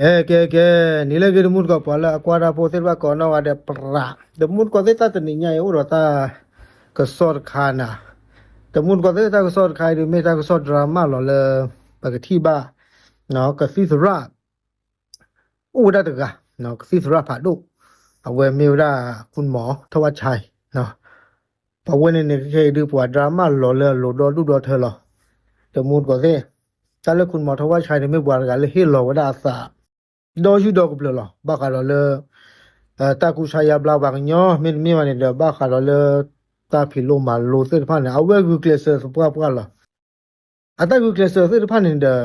ကဲ ကဲ ကဲ, နံၤလၢအဂ့ၤ တမူတကိး ပှၤလၢအကွၢ်တၢ်ဖိသ့ၣ်တဖၣ်ကိးနီၢ်ဂၤဒဲး ပြး, တမူတကိးသ့ၣ် တၢ်တနံၤညါအံၤ အိၣ်ဒီးတၢ်ကစီၣ်တခါနၤ, တမူတကိးသ့ၣ် တၢ်ကစီၣ်တခါအံၤဒုး မ့ၢ်တၢ်ကစီၣ်ဒြါမၢ်လီၤလၢ ပကထံၣ်ဘၣ် ကသံၣ်သရၣ် အိၣ်ဝဲဒၣ်တဂၤ, ကသံၣ်သရၣ်ဖးဒိၣ်, အဝဲမ့ၢ်ဝဲဒၣ် ခူၣ်မီၤထီၣ်ဝၣ်ဆဲး, ပှၤဝဲန့ၣ်န့ၣ် ခဲအံၤဒုး ပှၤဒြါမၢ်လီၤလၢအလိၤဒီဒူၣ်ဒီထၢလီၤ. တမူတကိးသ့ၣ်, တၢ်လၢခူၣ်မီၤထီၣ်ဝၣ်ဆဲးန့ၣ် မ့ၢ်ပှၤတဂၤလၢဟ့ၣ်လီၤဝဲဒၣ်အသး ဒီယုၢ်ဒီကဘျၢၤလီၤ. ဘၣ်ဃးဒီးလၢ တၢ်ကူစါယါဘျါပှၤကညီ မ့တမ့ၢ်ဘၣ်န့ၣ်ဒီး ဘၣ်ဃးဒီးလၢ တၢ်ဖံးလိမၤလိသ့ၣ်တဖၣ်န့ၣ် အဝဲဂုာ်ကျဲးစၢးသပှၢ်ပှၢ်လီၤ. အတၢ်ဂုာ်ကျဲးစၢးသ့ၣ်တဖၣ်န့ၣ်ဒီး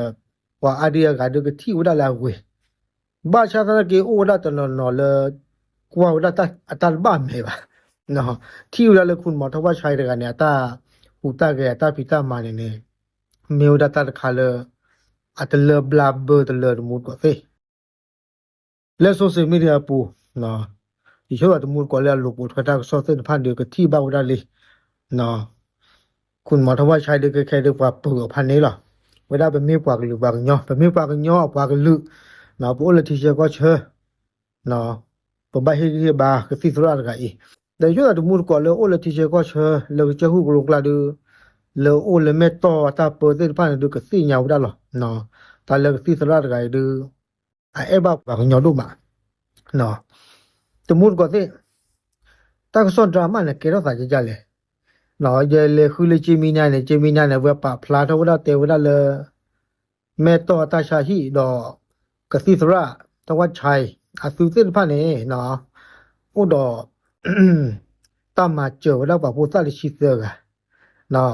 ပှၤအါဒံအါဂၤဒုးကထံၣ်ဝဲဒၣ်လၢအဂ့ၤ, ဘၣ်ဆၣ်သနာ်က့ အိၣ်ဝဲဒၣ်တနီၤနီၤလၢ ကွၢ်ဝဲဒၣ်အတၢ်တဘၣ်မဲာ်ဘၣ်, ထံၣ်ဝဲဒၣ်လၢခူၣ်မီၤထီၣ်ဝၣ်ဆဲးတဂၤန့ၣ် အတၢ်ဟူးတၢ်ဂဲၤ အတၢ်ဖံးတၢ်မၤန့ၣ်န့ၣ် မ့ၢ်ဝဲဒၣ်တၢ်တခါလၢ အတလၢဘျါဘၢတလၢ တမူတကိးသ့ၣ် လၢ social media အပူၤ, ယဆိကမိၣ်တမူတကိးလၢအလိၤပိာ်ထွဲတၢ်ကစီၣ်သ့ၣ်တဖၣ်ဒုးကထံၣ်ဘၣ်ဝဲဒၣ်လံ. ခူၣ်မီၤထီၣ်ဝၣ်ဆဲးဒုးကဲခဲဒုးပှၤပၢၤအီၤဖးန့ၣ်လီၤ. ဝဲဒၣ်ပမ့ၢ်ပှၤကလုာ်ပှၤကညီ ပမ့ၢ်ပှၤကညီအပှၤကလုာ်, ပအိၣ်လၢထံဆၢကီၢ်ဆၢ ပဘၣ်ဟ့ၣ်ဂံၢ်ဟ့ၣ်ဘါကသံၣ်သရၣ်တဂၤအံၤ, ဒီးယဆိကမိၣ်တမူတကိးလၢအိၣ်လၢထံဆၢကီၢ်ဆၢ လၢကစၢၢ်ဟူးကလိကျါဒုး လၢအိၣ်လၢမဲၢ်တီၢ်အတၢ်ပၢသ့ၣ်တဖၣ်န့ၣ်ဒုးကသ့ၣ်ညါဝဲဒၣ်လီၤ. တၢ်လၢကသံၣ်သရၣ်တဂၤအံၤဒုး အအဲၣ်ဘၣ်ပှၤကညီဒိၣ်မး တမူတကိးသ့ၣ်, တၢ်ကစီၣ်ဒြါမၢ်န့ၣ် ကဲထီၣ်သးဒ်လဲၣ်. ယလဲၤဃုလၢကၠ့မံညါန့ၣ် ကၠ့မံညါန့ၣ် အဝဲပာ်ဖျါထီၣ်ဝဲဒၣ်တဲဝဲဒၣ်လၢ မဲၢ်တီၢ်အတၢ်ဆါဟံၣ်ဒီး ကသံၣ်သရၣ် ထီၣ်ဝၣ်ဆဲး အသုးသ့ၣ်တဖၣ်န့ၣ် အိၣ်ဒီး တၢ်မၤစၢၤဝဲဒၣ်ပှၤဖိသၣ်တဆံသၢဂၤ, ပှၤ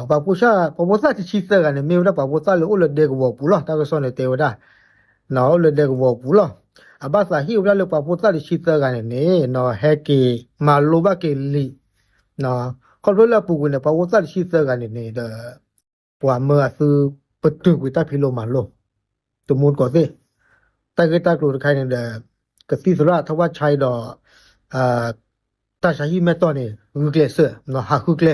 ဖိသၣ်တဆံသၢဂၤန့ၣ် မ့ၢ်ဝဲဒၣ်ပှၤဖိသၣ်လၢအိၣ်လၢဒဲကဝီၤပူၤလီၤ. တၢ်ကစီၣ်န့ၣ်တဲဝဲဒၣ် အိၣ်လၢဒဲကဝီၤပူၤလီၤ. အဘၣ်သးဟ့ၣ်ဝဲဒၣ်လၢပှၤဖိသၣ်တဆံသၢဂၤန့ၣ်န့ၣ် ဟဲက့ၤမၤလိဘၣ်က့ၤလံာ်, ခီဖျိလၢအပူၤကွံာ်န့ၣ် ပှၤဖိသၣ်တဆံသၢဂၤန့ၣ်န့ၣ်ဒီး ပှၤမၢအသု ပတုာ်ကွံာ်တၢ်ဖံးလိမၤလိ တမူတကိးသ့ၣ်, တၢ်ဂ့ၢ်တၢ်ကျိၤတခါအံၤန့ၣ်ဒီး ကသံၣ်သရၣ်ထီၣ်ဝၣ်ဆဲးဒီး တၢ်ဆါဟံၣ်မဲၢ်တီၢ်န့ၣ် ဂုာ်ကျဲးစၢး ဟးဃုကျဲ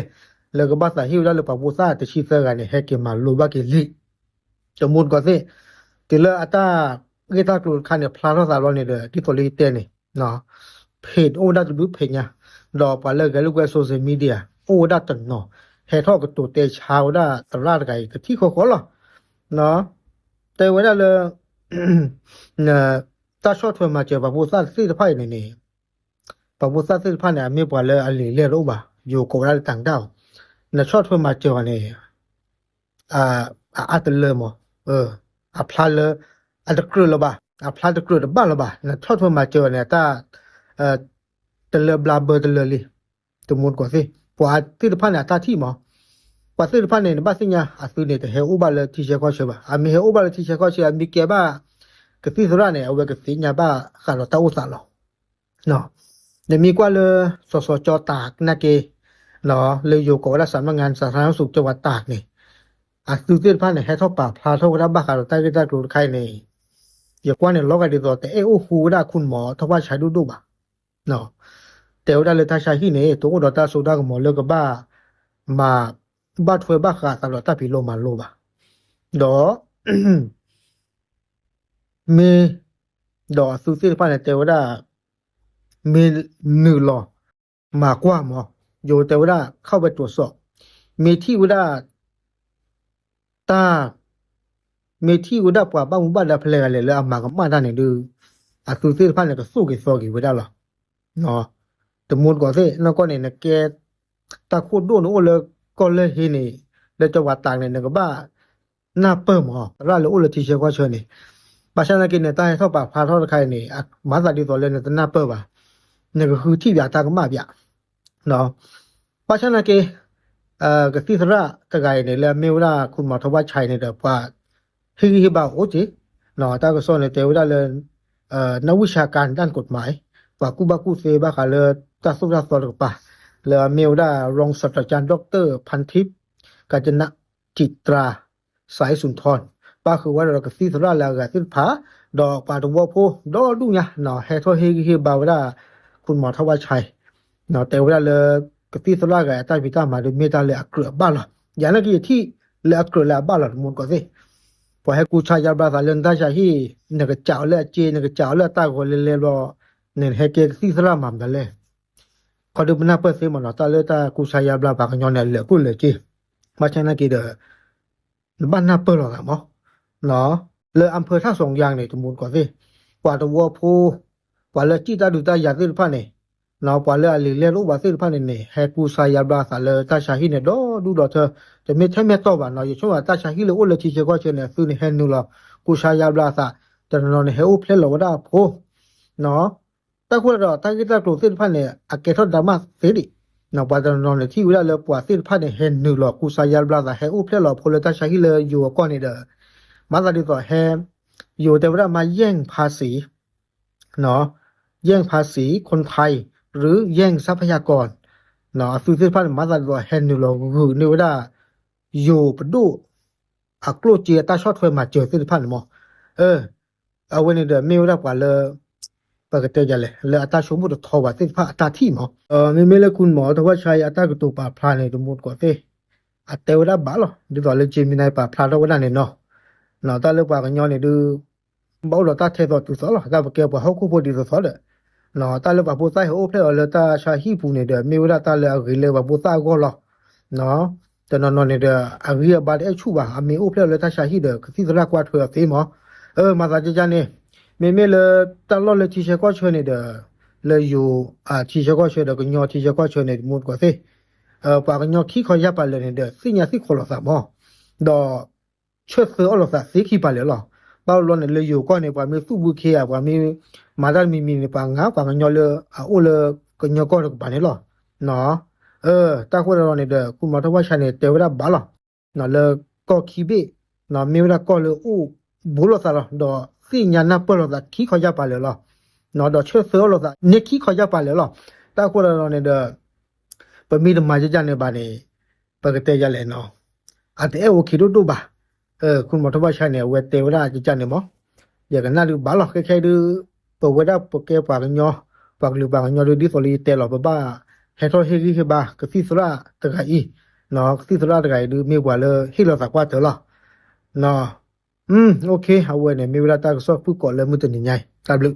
လၢကဘၣ်သးဟ့ၣ်ဝဲဒၣ်လၢပှၤဖိသၣ်တဆံသၢဂၤန့ၣ် ဟဲက့ၤမၤလိဘၣ်က့ၤလံာ်, တမူတကိးသ့ၣ်, တုၤလၢအတၢ်ဂ့ၢ်တၢ်ကျိၤတခါန့ၣ် ဖျါထီၣ်သးလီၤန့ၣ်ဒီး ဒ်သိးလၢယတဲန့ၣ် page အိၣ်ဝဲဒၣ်တဘျုး page ညါ, ဒီးပှၤလၢဂဲၤလိာ်ကွဲ social media အိၣ်ဝဲဒၣ်တနီၤ ဟဲထီၣ်ကတိၤတဲဆါဝဲဒၣ်သရၣ်တဂၤအံၤ ကထံၣ်ဃီဃီလီၤ. တဲဝဲဒၣ်လၢ တၢ်ဆီၣ်ထွဲမၤစၢၤပှၤဖိသၣ်သ့ၣ်တဖၣ်အံၤန့ၣ်န့ၣ် ပှၤဖိသၣ်သ့ၣ်တဖၣ်န့ၣ် အမ့ၢ်ပှၤလၢအလံာ်လဲၢ်တအိၣ်ဘၣ်, ယိၤကိးဝဲဒၣ်လၢတၢ်ကဒါအီၤ, နဆီၣ်ထွဲမၤစၢၤအီၤန့ၣ် အအါတလၢမး, အဖျါလၢ အတကြၢးလၢၤဘၣ်, အဖျါတကြၢးတဘၣ်လၢၤဘၣ်, နဆီၣ်ထွဲမၤစၢၤအီၤန့ၣ် အတၢ် တလၢဘျါဘၢတလၢလံ. တမူတကိးသ့ၣ်, ပှၤသ့ၣ်တဖၣ်န့ၣ် အတၢ်ထံၣ်မး, ပှၤသ့ၣ်တဖၣ်န့ၣ် နဘၣ်သ့ၣ်ညါ အသုးန့ၣ် တဟဲအိၣ်ဘၣ်လၢထံဆၢကီၢ်ဆၢဘၣ်. အမ့ၢ်ဟဲအိၣ်ဘၣ်လၢထံဆၢကီၢ်ဆၢ အမ့ၢ်ကဲဘၣ် ကသံၣ်သရၣ်န့ၣ် အဝဲကသ့ၣ်ညါဘၣ်ဃးဒီးတၢ်အိၣ်သးလီၤ. နမ့ၢ်ကွၢ်လၢ စီၤစီၤကၠီတၢ်နာ်က့ လၢယိၤကိးဝဲဒၣ် စးမငါ စးထါနၢ်စူးကၠီဝဲတၢ်န့ၣ် အသုးသ့ၣ်တဖၣ်န့ၣ် ဟဲထီၣ်ပာ်ဖျါထီၣ်ဝဲဒၣ်ဘၣ်ဃးဒီးတၢ်ဂ့ၢ်တၢ်ကျိၤတခါအံၤန့ၣ် ယကွၢ်န့ၣ်လီၤဂာ်ဒ်သိး တအဲၣ်အိၣ်ဃူဝဲဒၣ်ခူၣ်မီၤထီၣ်ဝၣ်ဆဲးဒိၣ်ဒိၣ်ဘၣ်. တဲဝဲဒၣ်လၢတၢ်ဆါဟံၣ်န့ၣ် တအိၣ်ဒီးတၢ်စိတၢ်ကမီၤလၢကဘၣ်မၤ ဘၣ်ထွဲဘၣ်ဃးသးဒီးတၢ်ဖံးလိမၤလိဘၣ်. ဒီး မ့ၢ် ဒီးအသုးသ့ၣ်တဖၣ်န့ၣ် တဲဝဲဒၣ် မ့ၢ်နုာ်လီၤ မၤကွၢ်မး, ယိၤတဲဝဲဒၣ် ခီၣ်ဝဲတိၤစီး, မ့ၢ်ထံၣ်ဝဲဒၣ် တၢ် မ့ၢ်ထံၣ်ဝဲဒၣ်ပှၤဘၣ်မူဘၣ်ဒါဖဲလဲၣ်ဂၤလဲၣ်လၢအမၤကမၣ်တၢ်န့ၣ်ဒုး အသုးသ့ၣ်တဖၣ်န့ၣ် ကသိၣ်က့ၤသီက့ၤဝဲဒၣ်လီၤ. တမူတကိးသ့ၣ် နီၢ်ကီၢ်န့ၣ် နကဲ တၢ်ခိၣ်ဒိၣ်န့ၣ်အိၣ်လၢကီၢ်လၢဟ့န့ၣ် လၢကၠီဝၤတၢ်န့ၣ် နကဘၣ်နၢ်ပၢၢ်မး သရၣ်လၢအိၣ်လၢထံဆၢကီၢ်ဆၢန့ၣ်, ဘၣ်ဆၣ်သနာ်က့န့ၣ် တၢ်ဟဲထီၣ်ပာ်ဖျါထီၣ်တခါအံၤန့ၣ် မၤသးဒ်သိးလၢနတနၢ်ပၢၢ်ဘၣ်, နကဃုထံၣ်ပၠးတၢ်ကမၣ်ပၠး ဘၣ်ဆၣ်သနာ်က့ ကသံၣ်သရၣ်တဂၤအံၤန့ၣ် လၢအမ့ၢ်ဝဲဒၣ် ခူၣ်မီၤထီၣ်ဝၣ်ဆဲးန့ၣ်ဒီး ပှၤဟ့ၣ်ဂံၢ်ဟ့ၣ်ဘါအိၣ်က့ၤ, တၢ်ကစီၣ်န့ၣ်တဲဝဲဒၣ်လၢ နဝံၡါကၣ် ဒၣ်ကိးမး ပှၤကူၣ်ဘၣ်ကူၣ်သ့ဘၣ်ဃးလၢတၢ်သိၣ်တၢ်သီတကပၤ လၢအမ့ၢ်ဝဲဒၣ် ရူင်းစတြၢကၠၢ် ဒီၣ်ကတၢၢ် ဖၣ်ထံး ကၣ်ကၠနၣ် တံးတြါ စဲးအ့ၣ်စူၣ်ထီၣ် ပၣ်ဃုာ်ဝဲဒီးကသံၣ်သရၣ်လၢအဂၤသ့ၣ်တဖၣ် ဒီးပှၤသဝီဖိဒီဒူၣ်ညါ ဟဲထီၣ်ဟ့ၣ်ဂံၢ်ဟ့ၣ်ဘါဝဲဒၣ် ခူၣ်မီၤထီၣ်ဝၣ်ဆဲး တဲဝဲဒၣ်လၢ ကသံၣ်သရၣ်ဂၤအတၢ်ဖံးတၢ်မၤဒီးမ့ၢ်တၢ်လၢအကြၢးအဘၣ်လီၤ. ယၤနာ်က့ယထံၣ်လၢအကြၢးလၢအဘၣ်လီၤ တမူတကိးသ့ၣ် ပှၤဟဲကူစါယါဘျါသးလၢနတၢ်ဆါဟံၣ်, နကစးအီၤလၢအစ့, နကစးအီၤလၢအတၢ်ဂီၤလဲၤလဲၤဘျီ, နဟဲကဲကသံၣ်သရၣ်မၤမတၤလဲၣ်. ခီဒုပနၢ်ပၢၢ်သ့မးနီၤ, တၢ်လၢတၢ်ကူစါယါဘျါပှၤကညီန့ၣ် အလၢာ်ကျိၣ်လၢာ်စ့, ဘၣ်ဆၣ်နာ်က့ဒီး နဘၣ်နၢ်ပၢၢ်လိာ်သးမး, လၢအဖၢထၣ်စီၤယါန့ၣ် တမူတကိးသ့ၣ်, ပှၤတဝီဖိ, ပှၤလၢစံၣ်တၢ်ဒုးတၢ်ယၤသ့ၣ်တဖၣ်န့ၣ်, ပှၤလၢအလံာ်လဲၢ်တအိၣ်ဘၣ်သ့ၣ်တဖၣ်န့ၣ်န့ၣ် ဟဲကူစါယါဘျါသးလၢတၢ်ဆါဟံၣ်န့ၣ် ဒီဒူၣ်ဒီထၢ, တမ့ၢ်ထဲမ့ၢ်တီၢ်ဘၣ်နီၤ, ယဆိကမိၣ်တၢ်ဆါဟံၣ်လၢအိၣ်လၢထံဆၢကီၢ်ဆၢန့ၣ် အသုန့ၣ်ဟဲနုာ်လီၤကူစါယါဘျါသး, တနီၤနီၤန့ၣ် ဟဲအိၣ်ဖျဲၣ်လီၤဝဲဒၣ်အဖိ တၢ်ဃိဒီးတၢ်ဂ့ၢ်တၢ်ကျိၤသ့ၣ်တဖၣ်န့ၣ် အကဲထီၣ်ဒၣ်မးသ့ဒံး, ပှၤတနီၤနီၤန့ၣ် ထံၣ်ဝဲဒၣ်လၢပှၤသ့ၣ်တဖၣ်န့ၣ် ဟဲနုာ်လီၤကူစါယါဘျါသး ဟဲအိၣ်ဖျဲၣ်လီၤအဖိလၢတၢ်ဆါဟံၣ်လၢယိၤအကီၢ်န့ၣ်ဒီး, မၤသးဒ်သိးဟဲ, ယိၤတဲဝဲဒၣ်မး แย่งภาษี, แย่งภาษีคนไทย หรือแย่งทรัพยากร, အသုသ့ၣ်တဖၣ်န့ၣ် မၤသးဒ်သိးဟဲနုာ်လီၤဂုာ်န့ၢ်ဝဲဒၣ် ယိၤပဒိၣ် အကျိၣ်စ့အတၢ်ဆီၣ်ထွဲမၤစၢၤသ့ၣ်တဖၣ်န့ၣ်မး, အဝဲန့ၣ်ဒီးမ့ၢ်ဝဲဒၣ်ပှၤလၢ ပကတဲယၤလဲၣ် လၢအတၢ်ဆိကမိၣ်တထီဘၣ်သ့ၣ်တဖၣ်အတၢ်ထံၣ်မး, မ့မ့ၢ်လၢ คุณหมอ ထဝ်ဆါအံၤအတၢ်ကတိၤပာ်ဖျါန့ၣ် တမူတကိးသ့ၣ်, အတဲဝဲဒၣ်ဘၣ်လီၤ, ဒ်သိးလၢ Gemini ပာ်ဖျါထီၣ်ဝဲဒၣ်န့ၣ်နီၤ, တၢ်လၢပှၤကညီန့ၣ်ဒုး ဘၣ်အိၣ်ဒီးတၢ်ထဲသိးတုၤသိးလီၤ, တၢ်ပကဲပှၤဟီၣ်ခိၣ်ဖိဒ်သိးသိးဒီး, တၢ်လၢပှၤဖိသၣ်ဟဲအိၣ်ဖျဲၣ်အီၤလၢတၢ်ဆါဟံၣ်ပူၤန့ၣ်ဒီး မ့ၢ်ဝဲဒၣ်တၢ်လၢအဂ့ၤလၢပှၤဖိသၣ်အဂီၢ်လီၤ. တနီၤနီၤန့ၣ်ဒီး အဂံၢ်အဘါတအဲၣ်ဆူၣ်ဘၣ်, အမ့ၢ်အိၣ်ဖျဲၣ်အီၤလၢတၢ်ဆါဟံၣ်ဒီး ကသံၣ်သရၣ်ကွၢ်ထွဲအီၤသ့မး, မၤသးကကန့ၣ်, မ့မ့ၢ်လၢတၢ်လီၢ်လၢထံဆၢကီၢ်ဆၢန့ၣ်ဒီး, လၢယိၤ, ထံဆၢကီၢ်ဆၢဒီးကညီထံဆၢကီၢ်ဆၢန့ၣ် တမူတကိးသ့ၣ်, ပှၤကညီခံခီယၢ်ပၤလၢာ်န့ၣ်ဒီး သ့ၣ်ညါသ့ၣ်ခိးလိာ်သးမး, ဒီး ဆၢသၢအီၣ်လိာ်သးသ့ခံပၤလၢာ်လီၤ. ဘၣ်လီၤန့ၣ် လၢယိၤကီၢ်န့ၣ် ပှၤမ့ၢ်သူၣ်ဘုခ့ဧါ, ပှၤမ့ၢ်မၤတၢ်တမံၤမံၤန့ၣ် ပှၤငါပှၤကညီလၢအအိၣ်လၢကညီကီၢ်တကပၤန့ၣ်လီၤ. တၢ်ဃိဒီးန့ၣ်ဒီး คุณหมอ ထဝ်ဆါန့ၣ် တဲဝဲဒၣ်ဘၣ်လီၤ, လၢကီၢ်ခံဘ့ၣ်, မ့ၢ်ဝဲဒၣ်ကီၢ်လၢအိၣ်ဘူးလိာ်သးလီၤ, ဒီးသ့ၣ်ညါနၢ်ပၢၢ်လိာ်သးခံခီယၢ်ပၤလၢာ်လီၤ, ဒီးဆၢသၢအီၣ်လိာ်သးန့ၣ်ခံခီယၢ်ပၤလၢာ်လီၤ. တၢ်ဃိဒီးန့ၣ်ဒီး ပမ့ၢ်တမၤကကန့ၣ်ဘၣ်န့ၣ်, ပကတဲယၤလဲၣ်နီၤ, အတအဲၣ်အိၣ်ခံဒိၣ်ဒိၣ်ဘၣ်. คุณหมอ ထဝ်ဆါန့ၣ် အဝဲတဲဝဲဒၣ်ကကန့ၣ်မး, ယကနၣ်ဒုးဘၣ်လီၤ, ခဲခဲဒုး ပဝဲဒၣ်ပကဲပှၤကညီ, ပှၤကလုာ်ပှၤကညီဒုး ဒ်သိးလၢယတဲလီၤ ပဘၣ်ဟဲထီၣ်ဟ့ၣ်ဂံၢ်ဟ့ၣ်ဘါ ကသံၣ်သရၣ်တဂၤအံၤ, ကသံၣ်သရၣ်တဂၤအံၤဒုး မ့ၢ်ပှၤလၢဟ့ၣ်လီၤသးကွၢ်တၢၢ်လီၤ. OK, အဝဲန့ၣ် မ့ၢ်ဝဲဒၣ်တၢ်ကစီၣ်ဖုၣ်ကိာ်လၢမုၢ်တနံၤညါအံၤ, တၢ်ဘျုး